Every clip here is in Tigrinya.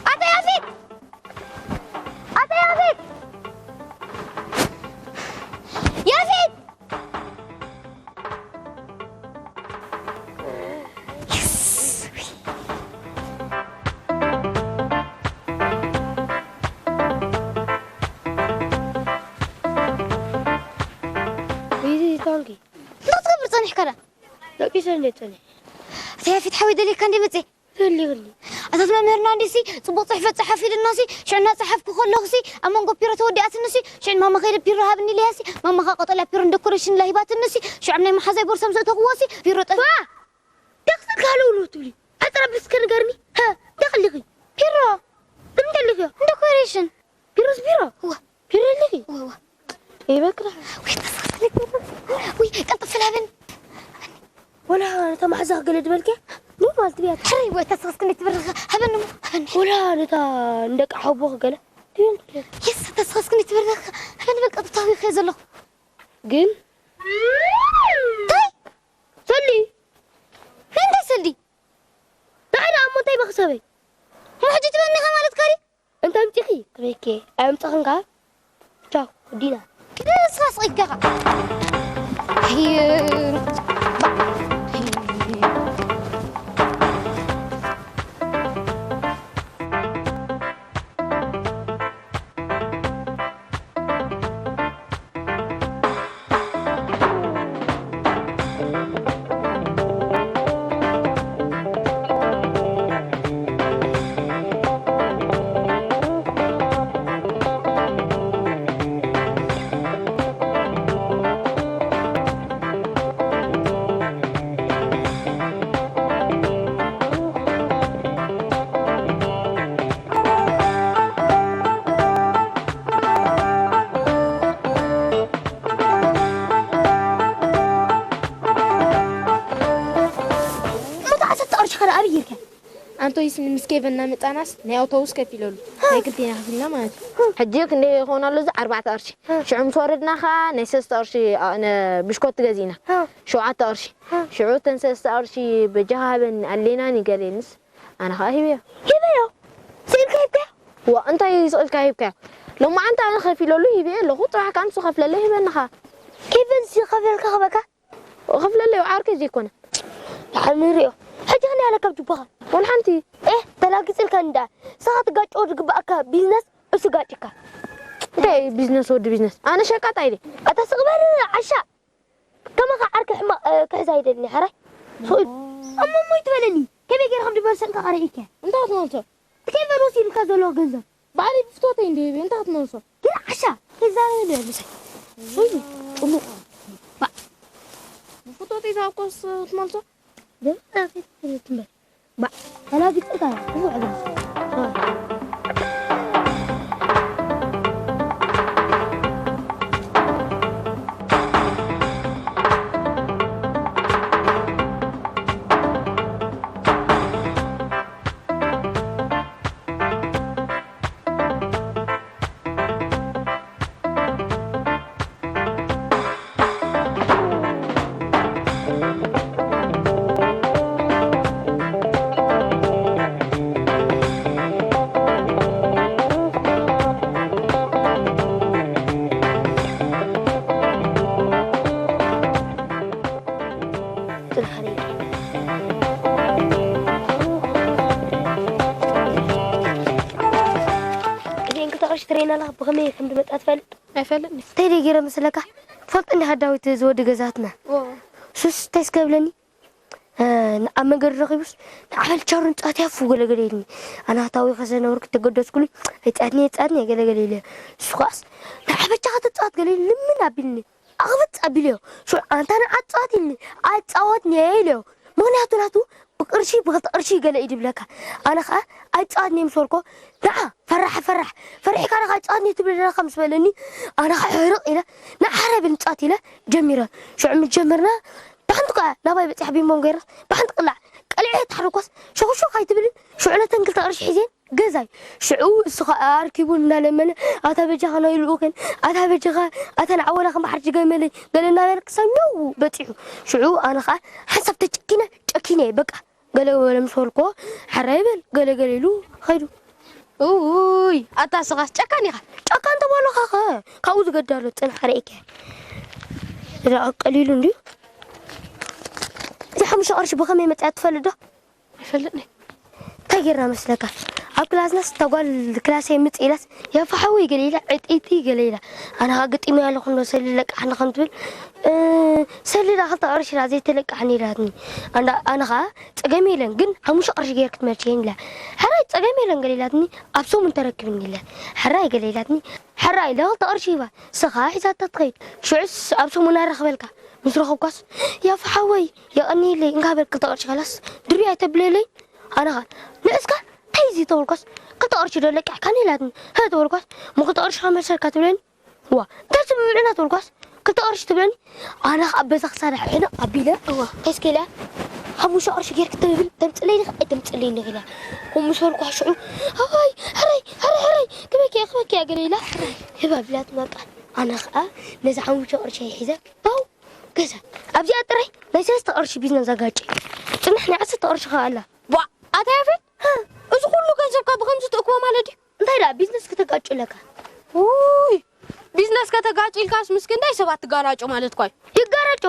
ኣታ ያፌት! ኣታ ያፌት! ያፌት! እንታይ ክትገብር ጸኒሕካ ደኣ? ደቂሰ እንዴ ጸኒሕ? ኣታ ያፌት ሓወይ ደልየካ እንዴ መጽየ? ደሊኽኒ። ኣታ መምህርና እንዴሲ ጽቡቕ ጽሕፈት ጸሓፍ ኢልናሲ፣ ሽዕና ጸሓፍኩ ከለኹሲ፣ ኣብ መንጎ ፒሮ ተወዲኣትንሲ፣ ሽዕን ማማ ከይደ ፒሮ ሃብኒ ኢለያሲ፣ ማማኻ ቀጠልያ ፒሮን ደኮሬሽን ኢላ ሂባትንሲ፣ ሽዕም ናይ መሓዛይ ቦርሳ ምስ ኣእተኽዎሲ፣ ፒሮ ጠፍ-፣ ዋ! ደኽስል ካልእ ውሎ ትብሊ። ኣጽራ ብስከ ንገርኒ። ሃ፣ ደኽልኺ። ፒሮ። ንምንታይ ልኽዮ? ደኮሬሽን። ፒሮስ ፒሮ? እዋ። ፒሮ ልኺ? እዋ፣ እዋ። ይበክራ። ወይ፣ ተሳስለክ። ወይ፣ ቀልጥፍ ላበን። ወላ ነታ ማሕዛ ገለ ድበልከ? ኖርማል ትብያ። ሕሪ፣ ወይ፣ ተሳስክ እንዴት ትበርኽ? ሃበን፣ ሃበን። ወላ ነታ እንደቃ ሓቦኽ ገለ? ድበል። የስ፣ ተሳስክ እንዴት ትበርኽ? ሃበን፣ በቃ፣ ተታዊ ኸ ዘለኹ። ግን ታይ? ሰልዲ። መን እንታይ ሰልዲ? ንዓይ ደኣ እሞ እንታይ በኽሰበይ? እሞ ሕጂ ትበኒ ኢኻ ማለት ካሪ? እንተ ኣምጺኺ ክበኪ ኣምጽኽን ከኣ ቻው ወዲና። ንስኻ ስቕ ኢልካ ኢኻ። እሞ ተዓሰርተ ቅርሺ ከ ኣበይ ጌርካ? ኣንቶይስ ምስ ኬቨን እናመጻናስ ናይ ኣውቶቡስ ከፊለሉ። ናይ ክልቴና ከፊልና ማለት እዩ። ሕጂ ክንደይ ይኸውን ኣሎ እዚ? ኣርባዕተ ቅርሺ። እ። ሽዑ ምስ ወረድና ኸኣ ናይ ሰለስተ ቅርሺ፣ ኣ፣ ነ-፣ ብሽኮቲ ገዚእና። እ። ሸውዓተ ቅርሺ። እ። ሽዑ እተን ሰለስተ ቅርሺ በጃኻ ሃበኒ ኣሌናኒ ገለ ኢልንስ ኣነ ኸኣ ሂበዮ። ሂበዮ? ስኢልካ ሂብካዮ? ዋ፣ እንታይ ስኢልካ ሂብካዮ? ሎማዓንቲ ኣነ ከፊለሉ ሂበዮ ኣለኹ። ጽባሕ ከኣ ንሱ ከፍለለይ ሂበኒ ኸኣ። ኬቨን ዝኸፈልካ ክበካ? ክፍለለይ ዓርከይ ዘይኮነ። ደሓን ንሪኦ። ሕጂ ክንደይ ኣለካ ኣብ ጅባኻ? ወላ ሓንቲ። ኤህ፣ ተላጊጽልካ እንዳ። ንስኻ ትጋጨዎ ዝግባኣካ ቢዝነስ እሱ ጋጭካ። እንታይ ቢዝነስ ወዲ ቢዝነስ? ኣነ ሸቃጣይ ድየ? ኣታ ስቕ በል ዓሻ። ከማኻ ዓርኪ ሕማቕ፣ እ፣ ክሕዝ ኣይደልን እየ፣ ሕራይ። ስቕ ኢሉ። እሞ እሞ ይትበለኒ። ከመይ ገይረ ከም ዝበልሰንካ ቀሪእከ? እንታይ ክትመልሶ? እቲ ኬቨን ወሲዱልካ ዘሎ ገንዘብ። ባዕለይ ብፍቶተይ እንድየ ሂበ፣ እንታይ ክትመልሶ? ግን ዓሻ፣ ተዛረበ ዶ ምሳይ? ወይ፣ ጥሙቕ። ባዕ። ብፍቶተይ ዝሃብኮስ ክትመልሶ? ግን ኣኺ ትንበር። ባዕ። ተላጊጽካ፣ ብዙሕ ዕግርስ። እዚአን ክልተ ቅርሺ ትረአየና ኣለኻ፣ ብኸመይ ከም ዝመጻ ትፈልጥ? ኣይፈልጥን። እንታይ ደይ ገይረ መስለካ? ትፈልጥ እንዲኻ ዳዊት፣ እዚ ወዲ ገዛትና? ኦ። ሱስ እንታይ እስከ ብለኒ? እ፣ ኣብ መንገዲ ረኺቡስ፣ "ንዓበል ቻሩ ንጻት ያፉ" ገለገለ ኢልኒ። ኣነ ሃታዊ ከሰ ነበርኩ፣ ተገደስኩሉ። "ኣይጻትኒ፣ ኣይጻትኒ" ገለገለ ኢለ። እሱ ከኣስ፣ "ንዓበቻ ከተጻወት" ገለ ኢሉ ልምን ኣቢልኒ። ኣኽብጥ ኣቢለዮ። ሽዑ ኣንታ ንዓጻወት ኢልኒ። "ኣይጻወትኒ" ኢለዮ። ምኽንያቱ ናቱ ብቅርሺ፣ ብኽልተ ቅርሺ ገለ እዩ ድብለካ። ኣነ ኸኣ "ኣይጻወትኒ" ምስ በልኮ፣ "ንዓ፣ ፈራሕ፣ ፈራሕ፣ ፈሪሕካ ዲኻ ኣይጻወትኒ ትብል ዘለኻ?" ምስ በለኒ፣ ኣነ ኸኣ ሕርቕ ኢለ፣ "ንዓ፣ ረ ብል ንጻወት" ኢለ ጀሚረ። ሽዑ ምስ ጀመርና፣ ብሓንቲ ከኣ ናባይ በጺሓ ቢምቦም ገይረስ፣ ብሓንቲ ቅላዕ ቀሊዐ ተሓረኮስ፣ ሸኹ ሸኹ ኣይትብልን? ሽዑ ነተን ክልተ ቅርሺ ሒዘን ገዛይ። ሽዑ እሱ ኸኣ ኣርኪቡ እናለመነ፣ "ኣታ በጃኻ ናይ ልኡኸን፣ ኣታ በጃኻ፣ ኣታ ንዓወላ ከም ባሕሪ ጅገመለይ" ገለ እናበለ ክሳብ ኛው በጺሑ። ሽዑ ኣነ ኸኣ ሓንሳብ ተጨኪነ፣ ጨኪነ፣ በቃ፣ ገለ በለ ምስ በልኮ፣ ሕራይ በል፣ ገለ ገለ ኢሉ ኸይዱ። ኡይ፣ ኣታ ስኻስ ጨካን ኢኻ። ጨካን ተባልኻኸ፣ ካብኡ ዝገዳሎ ጽንሕ ርኢከ። ዝረኣ ቀሊሉ እንድዩ። እዚ ሓሙሽተ ቅርሺ ብኸመይ መጽኣ ትፈልጥ ዶ? ኣይፈልጥን። እንታይ ጌርና መስለካ? ኣብ ክላስናስ እታ ጓል ክላሰይ ምጽእ ኢላስ፣ "ያ ፈሓወይ" ገለ ኢላ፣ "ዕጥይቲ" ገለ ኢላ። ኣነ ኸኣ ገጢመያ ኣለኹ እንዶ ሰሊ ለቃሕኒ ከም ትብል፣ እ፣ ሰሊ ደኣ ክልተ ቅርሺ ኢላ ዘይተለቃሕኒ ኢላትኒ። ኣንዳ-፣ ኣነ ኸኣ "ጸገም የለን፣ ግን ሓሙሽተ ቅርሺ ጌርኪ ትመልስየኒ" ኢላ። "ሕራይ ጸገም የለን" ገለ ኢላትኒ፣ "ኣብ ሰሙን ተረክብኒ" ኢላ። "ሕራይ" ገለ ኢላትኒ፣ ሕራይ ኢላ ክልተ ቅርሺ ሂባ፣ ንሳ ኸኣ ሒዛታ ትኸይድ። ሽዑስ ኣብ ሰሙን ኣረኽበልካ። ምስ ረኸብኳስ፣ "ያ ፈሓወይ፣ የቐንየለይ፣ እንካ በል ክልተ ቅርሺ ካላስ ድርቢ ኣይተብለለይ?" ኣነ ኸኣ፣ "ንዕስካ፣ እንታይ እዚ?" ተበልኳስ፣ "ክልተ ቅርሺ ዶ ለቂሕካኒ?" ኢላትኒ። "ሀ?" ተበልኳስ፣ "እሞ ክልተ ቅርሺ ከመልሰልካ ትብለኒ?" "ዋ፣ እንታይ ስምምዕና?" ተበልኳስ፣ "ክልተ ቅርሺ ትብለኒ?" ኣነ ኸኣ በዛ ክሳዳ ሕነ ኣቢለ፣ እዋ። እንታይ እስከ ኢለ፣ "ሓሙሽተ ቅርሺ ጌርኪ ትብል፣ ተምጽለይ ዲኺ ኣይተምጽለይ ዲኺ?" ኢላ። ከምኡ ምስ በልኳ ሽዑ፣ "ኣዋይ፣ ሕራይ፣ ሕራይ፣ ሕራይ፣ ክበኪ እየ፣ ክበኪ እየ" ገለ ኢላ፣ ሕራይ፣ ህብ ኣቢላትኒ በቃ። ኣነ ኸኣ ነዛ ሓሙሽተ ቅርሺ ሒዘ፣ ባው፣ ገዛ። ኣብዚኣ ጥራይ ናይ ሰለስተ ቅርሺ ቢዝነስ ኣጋጭ። ጽንሕ ናይ ዓሰርተ ቅርሺ ኸኣ ኣላ። ቧ፣ ኣታ ያፌት፣ እዚ ኩሉ ገንዘብካ ብኸምዚ ትእክቦ ማለት ድዩ? እንታይ ደኣ ቢዝነስ ከተጋጩ ኣለካ? ውይ፣ ቢዝነስ ከተጋጭ ኢልካስ ምስ ክንደይ ሰባት ትጋራጮ ማለት እኳ እዩ። ይጋራጮ።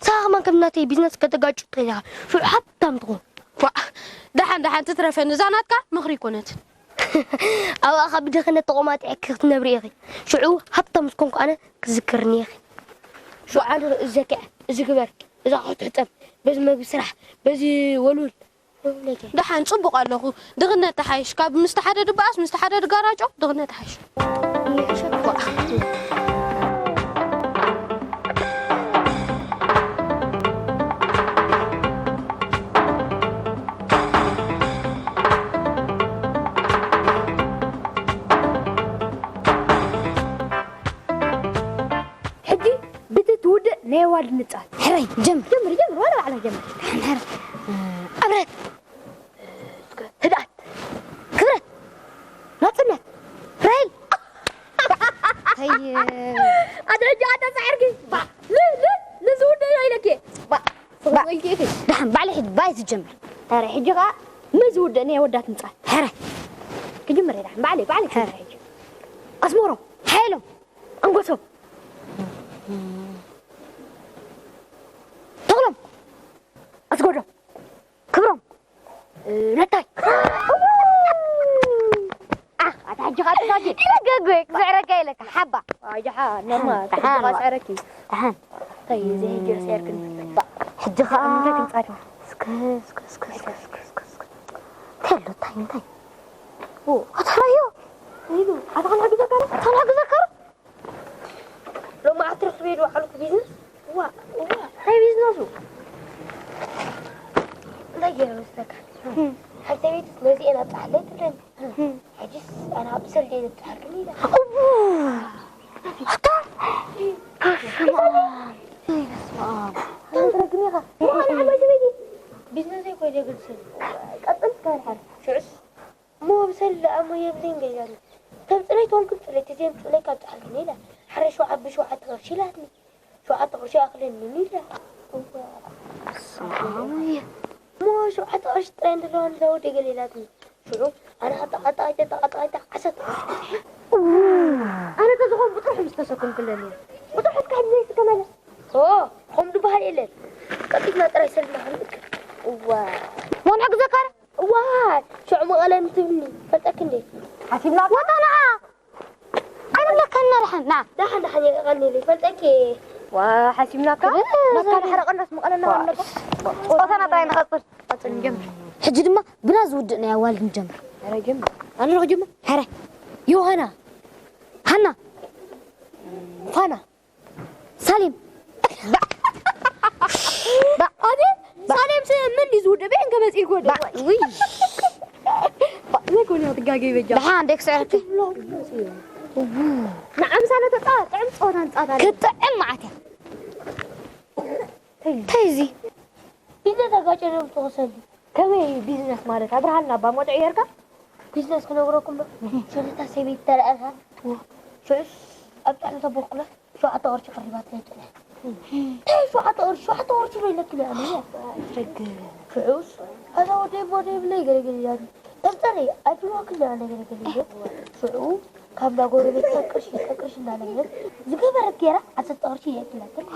ንስኻ ከማን ከም ናተይ ቢዝነስ ከተጋጩ ተይልካ፣ ሽዑ ሃብታም ትኾን። ቧ፣ ደሓን ደሓን ትትረፈኒ፣ እዛ ናትካ ምኽሪ ኣይኮነትን። ኣብኣ ካብ ድኽነት ተቖማጢዕኪ ክትነብሪ ኢኺ። ሽዑ ሃብታም ምስ ኮንኩ ኣነ ክዝክርኒ ኢኺ። ሽዑ ኣነ እዚ ዘኪዐ፣ እዚ ግበር፣ እዛ ክትሕጸብ፣ በዚ መግቢ ስራሕ፣ በዚ ወልውል። ደሓን ጽቡቕ ኣለኹ። ድኽነት ተሓይሽ። ካብ ምስቲ ሓደ ድበኣስ ምስቲ ሓደ ድጋራጮ፣ ድኽነት ተሓይሽ። ሕጂ ብቲ ትውድእ ናይ ኣዋልድ ንጻት። ሕራይ፣ ጀምር። ጀምር፣ ጀምር፣ ዋላ ባዕላ ጀምር። ሕራይ። ኣብረት። ህድኣት። ክብረት። ናጽነት። ራይል። ኣይ። ኣደ ሕጂ ኣደ ጻዕርኪ። ባ። ል-፣ ል-፣ ንዝውድእ ኢለኪ። ባ። ባ። ወይልኪ ኢኺ። ደሓን፣ ባዕሊ ሒድ፣ ባይ ትጀምር። ሕራይ፣ ሕጂ ኸኣ ንዝውድእ ናይ ኣወዳት ንጻት። ሕራይ። ክጅምር እየ፣ ደሓን፣ ባዕሊ፣ ባዕሊ ክጅምር ሕጂ። ኣስመሮም። ሓየሎም። ኣንጎሶም። ተኽሎም። ኣስጎዶም። ክብሮም። እ፣ ነታይ። ኣ፣ ኣታ ሕጂ ኸኣ ትሳጊ። ኢለካ እኮ፣ ክስዕረካ ኢለካ፣ ሓባ። ኣይ፣ ደሓ፣ ነማ፣ ደሓን፣ ሕጂ ኸኣ ስዕረኪ። ደሓን። እንታይ፣ እዚ ሕጂ ስዕርክን። ሕጂ ኸኣ። እንታይ ክንጻረፍ? እስከ፣ እስከ፣ እስከ። እንታይ ኣሎ፣ እንታይ፣ እንታይ? ኦ፣ ኣታ ራዮ። ኢሉ፣ ኣታ ክንሕግዘካ ዶ? ኣታ ክንሕግዘካ ዶ? ሎማዓንቲ ረኺበ ዝወዓልኩ ቢዝነስ። ዋ፣ ዋ፣ እንታይ ቢዝነሱ? እንታይ ገይረ መስለካ? ሓንቲ ሰበይቲ ነዚኤን ኣብጽሓለይ ትብለኒ። ሕጂስ ኣነ ኣብ ሰልዲ እየ ዘብጽሓልክን ኢለ። ኣታ! በስመ ኣብ። እንታይ ትረግም ኢኻ? ዋ፣ ንዓባይ ሰበይቲ ቢዝነሰይ እኮ እየ ዘግድሰሉ። ቀጽል እስከ ንሓር። ሽዑስ እሞ ብሰል ደኣ እሞ የብለይን ገይራኒ። ተምጽለይ ተወልኩም ጽለይ፣ እቲ ዘየምጽለይ ካብ ጻሕልኒ ኢላ። ሕረ ሸውዓ-፣ ብሸውዓተ ቅርሺ ኢላትኒ። ሸውዓተ ቅርሺ ይኣኽለኒ ኢላ። እዋ። ሰላም እየ። እሞ ሸውዓተ ቅርሺ ጥራይ እንደለዋ ንዛ ወደይ ገለ ኢላትኒ። ሽዑ ኣነ ኸዓ ጠቓጠቓይተ፣ ጠቓጠቓይተ ዓሰርተ ቅርሺ። እዋ። ኣነ ተዝኾን ብጥርሑ ምስ ተሰከምኩለን እየ። ብጥርሑ እስከ ሕጂ ዘይስከመለ። ኦ፣ ኸም ዝበሃል የለን። ቀልጢፍና ጥራይ ሰሊምና ክንእክል። እዋ። እሞ ንሕግዘካ ዶ? እዋ፣ ሽዑ መቐለ እንትብልኒ፣ ፈልጠኪ እንዴ? ሓሲብና እኮ። ወጣ ንዓ። ኣይብለካን ና ደሓን፣ ና። ደሓን፣ ደሓን፣ የቐንየለይ፣ ፈልጠኪ። ዋ፣ ሓሲብናካ። እ፣ ናትካ ዛሬ። ድሕረ ቀናስ መቐለና ዋ። ኣለካ። ጾታና ጥራይ ንቐጽል። ቀጽል ንጀምር። ሕጂ ድማ ብና ዝውድእ ናይ ኣዋልድ ንጀምር። ኧረ ጀምር። ኣነ ዶ ክጀምር? ሐረ። ዮሃና። ሃና። ፋና። ሳሌም። ባ-፣ ባ-፣ ኣቤት፣ ባ-፣ ሳሌም ስ-፣ መን ድዩ ዝውድእ? በይን ከመጽእ ይኮን? ባ-፣ ውይ። ባ-፣ ዘይኮነ ትጋገይ በጃ። ደሓን ደክ ስዕርኪ። ንዓምሳለ ተጻ-፣ ጥዕም ጸወታ ንጻወት ኣለ። ክጥዕም መዓት እያ። እንታይ እዚ? ኢለ ተጋጨ ደም ተወሰዱ። ከመይ ቢዝነስ ማለት? ኣብርሃልና እባ ሞጥዒ ጌርካ? ቢዝነስ ክነግረኩም ዶ? ሸለታ ሰበይቲ ተረኣኻ? ሽዑስ ኣብ ጥዕም ተበኩላ ሸውዓተ ቅርሺ ቀሪባትለይ ጥዕም። እንታይ ሸውዓተ ቅርሺ? ሸውዓተ ቅርሺ ዶ ኢለኪ ኣነ? ሸግር። ሽዑስ፣ ኣታ ወደይ እሞ ዘይብለይ ገለገለ ኢላትኒ። ተፍጠሪ፣ ኣይብልዋክን እያ ገለገለ ኢለ። ሽዑ፣ ካብ እንዳ ጎረቤትካ ቅርሺ፣ ቅርሺ እንዳለመነት ዝገበረት ገይራ፣ ዓሰርተ ቅርሺ እያ ትላተን።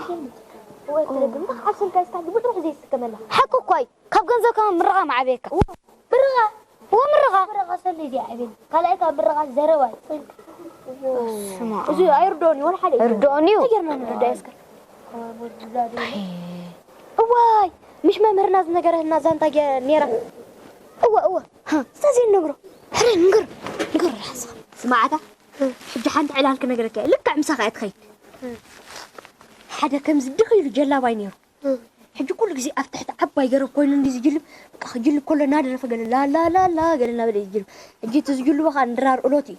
ወይ ትረግም፣ ካብ ስልካ ይስካ፣ ድቡዕ ጥራሕ ዘይስከመላ። ሓቂ እኮ እዩ። ካብ ገንዘብካ ምርቓ ምዓበየካ። ምርቓ? እዎ፣ ምርቓ። ምርቓ ሰለይ ዘይዓብየኒ። ካልኣይ ካብ ምርቓ ዘረባ እዩ። ስማ። እዚ ኣይርድኦን እዩ፣ ወላ ሓደ እዩ። ርድኦን እዩ። እንታይ ጌርና ንርዳእ እስከ? እዋይ፣ ምሽ መምህርና ዝነገረና ዛንታ ገ-፣ ነይራ። እወ፣ እወ። ሃ፣ እስታ ዘይንነግሮ። ሕረ፣ ንገር፣ ንገር፣ ሓስኻ። ስማዓታ፣ ሕጂ ሓንቲ ዕላል ክነግረካ እየ። ልክዕ ምሳኻ እያ ትኸይድ። ሓደ ከምዚ ድኽ ኢሉ ጀላባይ ነይሩ። ሕጂ ኩሉ ግዜ ኣብ ትሕቲ ዓባይ ገረብ ኮይኑ እንዲ ዝጅልብ፣ በቃ ክጅልብ ከሎ እናደረፈ ገለ ላ ላ ላ ላ ገለ እናበለ እዩ ዝጅልብ። ሕጂ እቲ ዝጅልቦ ኸኣ ንድራር እሎት እዩ።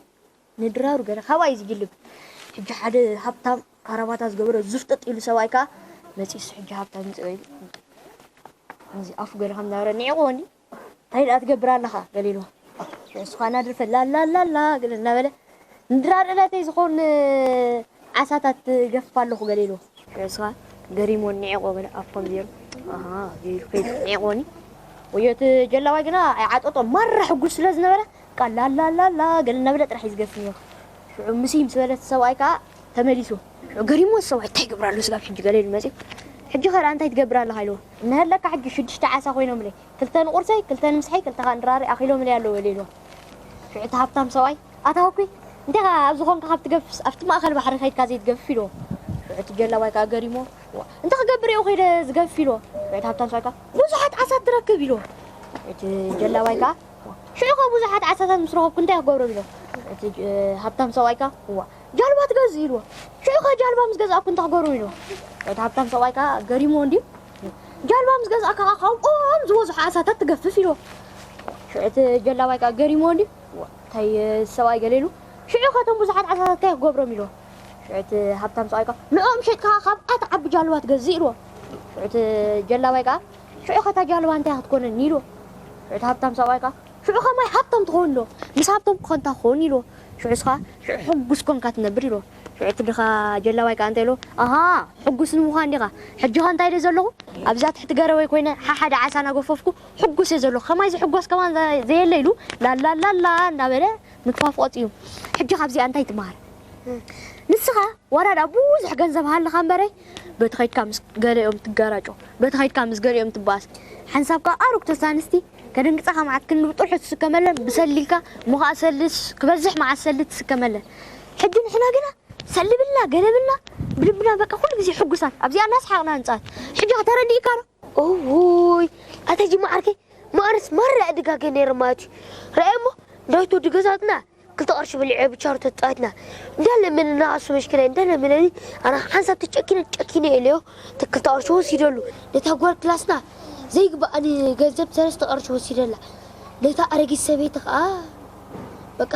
ንድራሩ ገለ ካብኣ እዩ ዝጅልብ። ሕጂ ሓደ ሃብታም ካራባታ ዝገበረ ዙፍጥጥ ኢሉ ሰብኣይ ከኣ መጺኡስ፣ ሕጂ ሃብታም ይምጽእ ኢሉ እዚ ኣፉ ገለ ከም ዝነበረ ንዒቕዎ እንዲ፣ "እንታይ ደኣ ትገብር ኣለኻ?" ገለ ኢልዎ። ንሱ ኸኣ እናደረፈ ላላላላ ገለ እናበለ፣ "ንድራር እለተይ ዝኾን ዓሳታት ገፍፍ ኣለኹ" ገለ ኢልዎ። ንሱ ኸኣ ገሪሙ ንዒቕዎ ገለ ኣፉ ከም ገይሩ፣ ኣሃ፣ ገይሩ ከይዱ ንዒቕዎ እንዲ። ወዮ እቲ ጀላዋይ ግና ኣይዓጠጦ፣ ማራ ሕጉስ ስለ ዝነበረ፣ በቃ ላላላላ ገለ እናበለ ጥራሕ እዩ ዝገፍፍ ነይሩ። ሽዑ ምስ ምስ በለ እቲ ሰብኣይ ከኣ ተመሊሱ። ሽዑ ገሪምዎ እቲ ሰብኣይ፣ "እንታይ ይገብር ኣሎ ስጋብ ሕጂ?" ገለ ኢሉ መጺኡ። "ሕጂ ኸ ደኣ እንታይ ትገብር ኣለኻ?" ኢልዎ። "እነሀለካ ሕጂ ሽዱሽተ ዓሳ ኮይኖምለይ። ክልተ ንቁርሰይ፣ ክልተ ንምስሐይ፣ ክልተ ኸኣ ንድራረይ ኣኺሎምለይ ኣለዉ" ገለ ኢልዎ። ሽዑ እቲ ሃብታም ሰብኣይ፣ "ኣታ ወኩይ፣ እንታይ ኸኣ ኣብዚ ኾንካ ካብ ትገፍፍስ ኣብቲ ማእከል ባሕሪ ኸይድካ ዘይትገፍፍ?" ኢልዎ። ሽዑ እቲ ጀላዋይ ከኣ ገሪምዎ፣ "ዋ፣ እንታይ ክገብር እየ ከይደ ዝገፍፍ?" ኢልዎ። ሽዑ እቲ ሃብታም ሰብኣይ ከኣ፣ "ብዙሓት ዓሳት ትረክብ" ኢልዎ። እቲ ጀላዋይ ከኣ፣ "ሽዑ ኸ ብዙሓት ዓሳታት ምስ ረኸብኩ እንታይ ክገብሮም?" ኢልዎ። እቲ ጀ-፣ ሃብታም ሰብኣይ ከኣ፣ "እዋ፣ ጃልባ ትገዝእ" ኢልዎ። "ሽዑ ኸ ጃልባ ምስ ገዛእኩ እንታይ ክገብሮም?" ኢልዎ። እቲ ሃብታም ሰብኣይ ከኣ ገሪምዎ እንድዩ፣ "ጃልባ ምስ ገዛእካ ኸኣ ካብኦም ዝበዝሑ ዓሳታት ትገፍፍ" ኢልዎ። ሽዑ እቲ ጀላዋይ ከኣ ገሪምዎ እንድዩ፣ "እዋ፣ እንታይ ሰብኣይ" ገለ ኢሉ፣ "ሽዑ ኸ እቶም ብዙሓት ዓሳታት እንታይ ክገብሮም?" ኢልዎ። ሽዑ እቲ ሃብታም ሰብኣይ ከኣ፣ "ንዕኦም ሸይጥካ ኸኣ ካብኣ ትዓቢ ጃልባ ትገዝእ" ኢልዎ። ሽዑ እቲ ጀላዋይ ከኣ፣ "ሽዑ ኸ እታ ጃልባ እንታይ ክትኮነኒ?" ኢልዎ። ሽዑ እቲ ሃብታም ሰብኣይ ከኣ፣ "ሽዑ ኸማይ ሃብታም ትኸውን" ኢልዎ። "ምስ ሃብቶም ኮንካ ክኸውን" ኢልዎ። ሽዑ እስኻ ሽዑ ሕጉስ ኮንካ ትነብር ኢልዎ። ሽዑ እቲ ድኻ ጀላዋይ ከኣ እንታይ ኢልዎ፣ "ኣሃ፣ ሕጉስ ንምዃን ዲኻ? ሕጂ ኸ እንታይ ኢለ ዘለኹ? ኣብዛ ትሕቲ ገረበይ ኮይነ ሓሓደ ዓሳ እናገፈፍኩ ሕጉስ እየ ዘለኹ። ከማይ ዝሕጎስ ከማን ዘ-፣ ዘየለ" ኢሉ ላላላላ እናበለ ምትኳፍ ቀጺሉ። ሕጂ ካብዚኣ እንታይ ትመሃር? ንስኻ ዋላ ደኣ ብዙሕ ገንዘብ ሃልኻ እምበረይ፣ በቲ ኸይድካ ምስ ገለኦም ትጋራጮ፣ በቲ ኸይድካ ምስ ገሊኦም ትበኣስ። ሓንሳብ ከኣ ኣረግቶት ኣንስቲ ከደንግጻኻ መዓት ክንዲ ጥርሑ ትስከመለን፣ ብሰሊልካ እሞ ኸኣ ሰልስ ክበዝሕ መዓት ሰልስ ትስከመለን። ሕጂ ንሕና ግና ሰልብልና፣ ገለብልና፣ ብልብና በቃ ኩሉ ግዜ ሕጉሳት። ኣብዚኣ እናሰሓቕና ንጻወት። ሕጂ ኸ ተረዲእካ ዶ? እውይ፣ ኣታ ጅማ ዓርከይ፣ መኣርስ ማራ ዕድጋገ ነይረ ማለት እዩ። ረኣየሞ፣ ዳዊት ወዲ ገዛትና ክልተ ቅርሺ በሊዐ ብቻርቶ ተጻዊትና። እንዳለመነና እሱ መሽኪናይ እንዳለመነኒ፣ ኣነ ሓንሳብ ተጨኪነ ጨኪነ ኢለዮ፣ እቲ ክልተ ቅርሺ ወሲደሉ። ነታ ጓል ክላስና ዘይግባኣኒ ገንዘብ ሰለስተ ቅርሺ ወሲደላ። ነታ ኣረጊት ሰበይቲ ከኣ፣ በቃ፣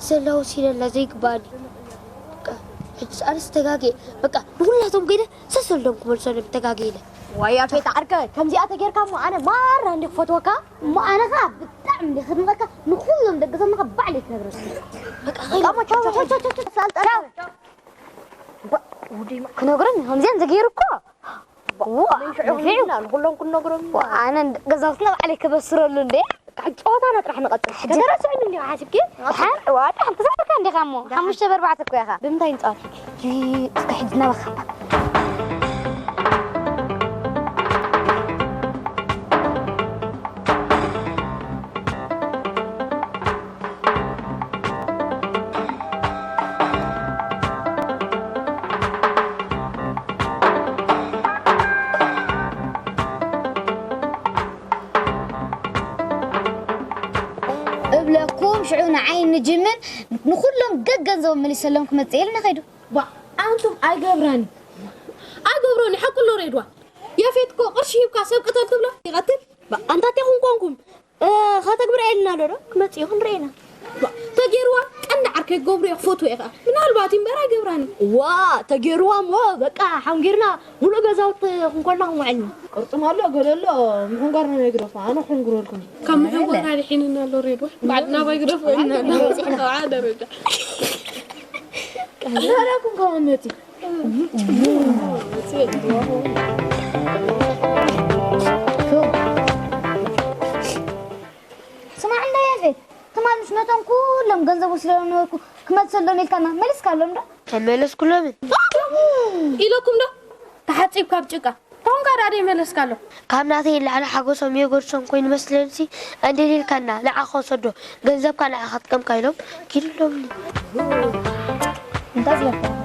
ሰላ ወሲደላ ዘይግባኣኒ። በቃ፣ ሕጂ ኣነስ ተጋግየ። በቃ፣ ንኹላቶም ከይደ ሰሰልዶም ክመልሶ ነቢ ተጋግየ ኢለ። ዋይ ኣፌት ዓርከ፣ ከምዚኣ ተጌርካ እሞ ኣነ ማራ እንዲ ክፈትወካ። እሞ ኣነ ኸኣ ብጣዕሚ እንዲ ክድንቐካ፣ ንኹሎም ደቂ ዘምኻ ባዕለይ ክነግረካ። በቃ፣ ኸይደ። ቻው፣ ቻው፣ ቻው፣ ቻው፣ ቻው፣ ቻው። ባ-፣ ውደይ ማ-፣ ክነግረኒ ከምዚኣን ዘገይሩ እኮ። ዋ፣ መን ሽዑ ነፊዑ። ንኹሎም ክንነግሮም ኢና። ዋ፣ ኣነ እንድ-፣ ገዛውትና ባዕለይ ክበስረሉ እንዴ። በቃ፣ ጨዋታና ጥራሕ ንቐጽል። ሕጂ ከተረስዕኒ እንዲኹም ሓሲብኪ? ደሓን፣ ዋ፣ ደሓን ተዛረብካ እንዲኻ እሞ። ደሓን። ሓሙሽተ ብኣርባዕተ እኮ ኢኻ። ብምንታይ ንጻወት ሕጂ? ሕጂ፣ እስከ ሕጂ ናባኻ። እብለኩም፣ ሽዑ ንዓይ ንጅምን ንኹሎም ገገንዘቦም መሊሰሎም ክመጽእ ኢልና ኸይዱ። ባ፣ ኣንቱም ኣይገብራኒ። ኣይገብሮኒ፣ ሓቁ ኣሎ ሬድዋ። ያፌት እኮ ቅርሺ ሂብካ ሰብ ቅተል ትብሎ፣ ይቐትል። ባ፣ ኣንታ እንታይ ኮንኩም? እ፣ ከተግብራ ኢልና ኣሎ ዶ? ክመጽእ እዩ፣ ክንርኢ ኢና። ባ፣ ተጌርዋ፣ ቀንዲ ዓርከይ ክገብሮ እየ፣ ክፈትዎ እየ ኸኣ። ምናልባት እምበር ኣይገብራኒ። ዋ፣ ተጌርዋ እሞ፣ በቃ፣ ሓንጊርና፣ ሙሉእ ገዛውቲ ክንኮና ክንውዕል ኢና። ቅርጽም ኣሎ፣ ገለ ኣሎ፣ ምሕንጓርና ናይ ግደፎ፣ ኣነ ክሕንግረልኩም። ካብ ምሕንጓር ኣድሒንና ኣሎ ሬድዋ። ባዕልና ባይ ግደፎ ኢልና ኣሎ። በብዓ ደረጃ። ቀንዲ ናዳኩም ከማን መጺ። ሹ። ገንዘብ ወሲዶም ነበርኩ ክመልሰሎም ኢልካና መሊስካሎም ዶ? ኣይመለስኩሎምን። ኢለኩም ዶ? ተሓፂብካ ኣብ ጭቃ። ታሁን ጋር ኣደይ መለስካሎም። ካብ ናተይ ላዕሊ ሓጎሶም የገድሶም ኮይኑ መስለንሲ፣ እንዴ ኢልካና ንዓ ከሰዶ፣ ገንዘብካ ንዓ ከጥቀምካ ኢሎም ኪድሎምኒ። እንታይ ዝበልካ?